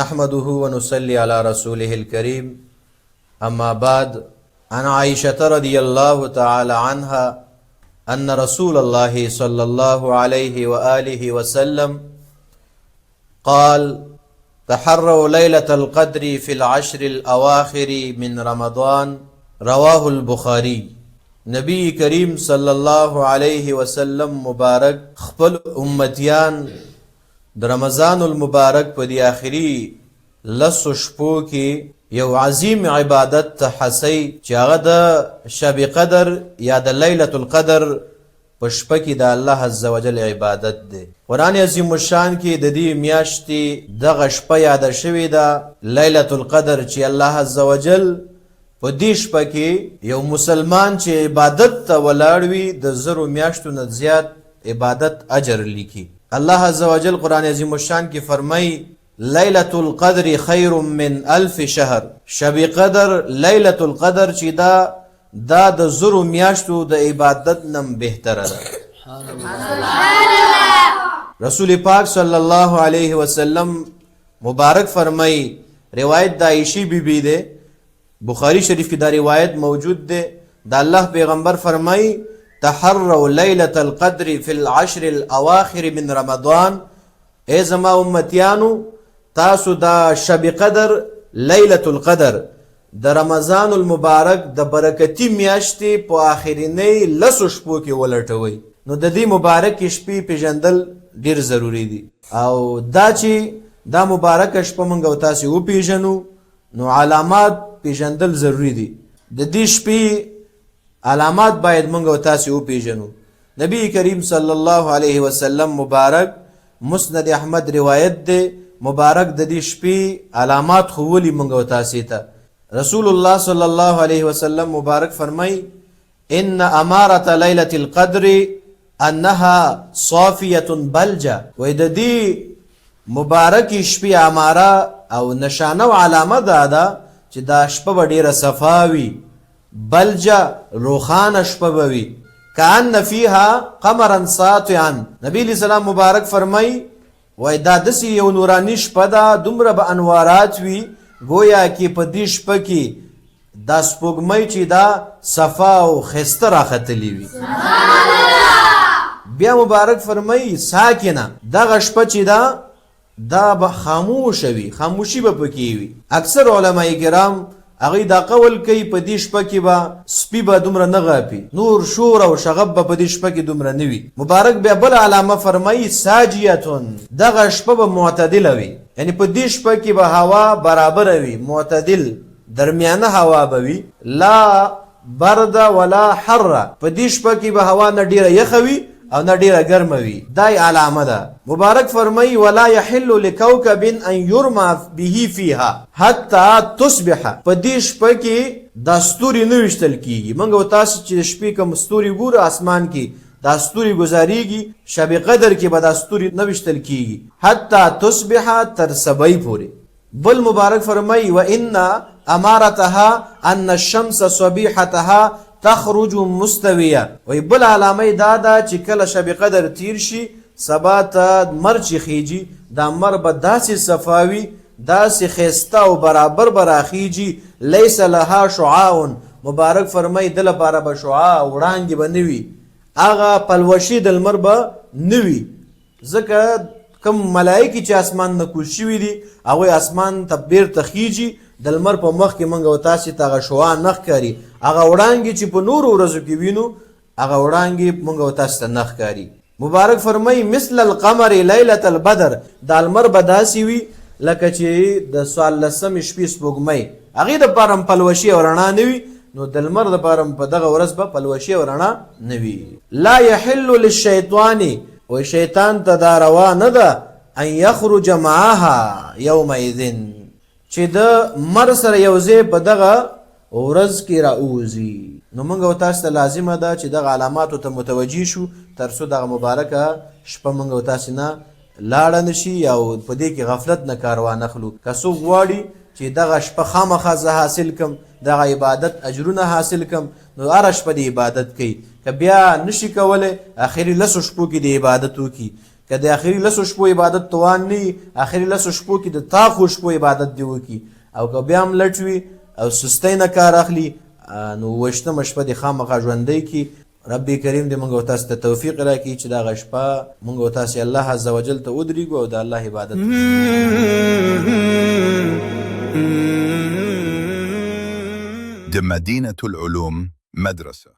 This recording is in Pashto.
نحمده ونصلي على رسوله الكريم. أما بعد، عن عائشة رضي الله تعالى عنها أن رسول الله صلى الله عليه وآله وسلم قال: تحروا ليلة القدر في العشر الأواخر من رمضان. رواه البخاري. نبی کریم صلی الله علیه وسلم مبارک خپل امتیان د رمضان المبارک په دې آخري لسو شپو کې یو عظیم عبادت ته هڅوي، چې هغه د شب قدر یا د لیلة القدر په شپه کې د الله عز وجل عبادت دی. قرآن عظیم الشان کې د دې میاشتې دغه شپه یاده شوې ده، لیلة القدر، چې الله عز وجل په دې شپه کې یو مسلمان چې عبادت ته ولاړ وي، د 1000 میاشتو نه زیات عبادت اجر لیکي. الله عز وجل قرآن عظیم الشان کې فرمایي: لیلة القدر خیر من 1000 شهر. شب قدر، لیلة القدر چې دا د 1000 میاشتو د عبادت نم بهتره ده. رسول پاک صلی الله علیه وسلم مبارک فرمایي، روایت د عائشې بی بی ده، بخاری شریف کې دا روایت موجود ده، د الله پیغمبر فرمایي: تحروا لیلة القدر فی العشر الاواخر من رمضان. ای زما امتیانو، تاسو دا شب قدر، لیلة القدر، د رمضان المبارک د برکتی میاشتې په آخرینۍ لسو شپو کې ولټوئ. نو د دې مبارکې شپې پیژندل ډیر ضروري دي، او دا چې دا مبارکه شپه مونږ او تاسې وپیژنو، نو علامات پیژندل ضروري دي. د دې شپې علامات باید مونږ او تاسې وپیژنو. نبی کریم صلی الله علیه وسلم مبارک، مسند احمد روایت دی، مبارک د دې شپې علامات ښوولي مونږ او تاسې ته. رسول الله صلی الله علیه وسلم مبارک فرمایي: ان امارة لیلة القدر انها صافیة بلجه. وایي د دې مبارکې شپې اماره او نشانه او علامه دا ده چې دا شپه به ډیره صفا وي، بلجه، روښانه شپه به وي، کأن فیها قمرا ساطعا. نبی علیہ السلام مبارک فرمایي، وای دا داسې یو نوراني شپه ده، دومره به انوارات وي، ګویا کې په دې شپه کې دا سپوږمۍ چې دا صفا او ښایسته راختلې وي. بیا مبارک فرمایي: ساکنه، دغه شپه چې دا دا به خاموشه وي، خاموشي به پکې وي. اکثر علما کرام هغوی دا قول کوي، په دې شپه کې به سپي به دومره نه غاپي، نور شور او شغب به په دې شپه کې دومره نه وي. مبارک بیا بل علامه فرمایي: ساجیتون، دغه شپه به معتدله وي، یعنی په دې شپه کې به هوا برابره وي، معتدل درمیانه هوا به وي، لا برد ولا حر. په دې شپه کې به هوا نه ډیره یخه وي او نه ډیره ګرمه وي. دا یې علامه ده. مبارک فرمایي: ولا يحل لكوكب ان يرمى به فيها حتى تصبح. په دې شپه کې دا ستوري نه ویشتل کیږي. موږ او تاسو چې د شپې کوم ستوري ګورو اسمان کې، دا ستوري ګزاریږي، شب قدر کې به دا ستوري نه ویشتل کیږي حتی تصبح، تر سبعی پورې. بل مبارک فرمایي: وان امارتها ان الشمس صبيحتها تخرج مستویه. وای بل علامه دا ده چې کله شب قدر تیر شي، سبا ته لمر چې خیږي، دا لمر به داسې صفا وي، داسې ښایسته او برابر به راخیږي، لیس لها شعاع. مبارک فرمایي د لپاره به شعاع، وړانګې به نه وي، هغه پلوشې د لمر به نه وي، ځکه کوم ملایکې چې اسمان نه کوز شوي دي، هغوی اسمان ته بیرته خیږي. د لمر په مخ کې موږ او تاسې ته هغه شعاع نه ښکاري، هغه وړانګې چې په نورو ورځو کې وینو، هغه وړانګې موږ او تاسې ته نه ښکاري. مبارک فرمایي: مثل القمر لیلة البدر. دا لمر به داسې وي لکه چې د 14لسمې شپې سپوږمۍ، هغې دپاره هم پلوشې او رڼا نه وي، نو د لمر دپاره هم په دغه ورځ به پلوشې او رڼا نه وي. لا يحل للشیطان، و شیطان ته دا روا نه ده، ان یخرج معها یومئذ، چې د مر سره یو ځای په دغه ورځ کې را اوځي. نو موږ او تاسو ته لازمه ده چې دغه علاماتو ته متوجه شو، تر څو دغه مبارکه شپه موږ او تاسو نه لاړه نشي او په دې کې غفلت نه کار وانخلو. که څوک غواړي چې دغه شپه خامخا زه حاصل کم، دغه عبادت اجرونه حاصل کم، نو هره شپه د عبادت کوي. که بیا نشي کولی، اخري لسو شپو کې د عبادت وکړي. که د اخري لسو شپو عبادت توان نه وي، اخري لسو شپو کې د طاقو شپو عبادت دې وکړي، او که بیا هم لټ وي او سستۍ نه کار اخلي، نو 27مه شپه دې خامخا ژوندۍ کړي. رب کریم دې موږ او تاسو ته توفیق راکړي چې دغه شپه موږ او تاسو الله عز وجل ته ودرېږو او د الله عبادت وکړو. د مدینة العلوم مدرسه.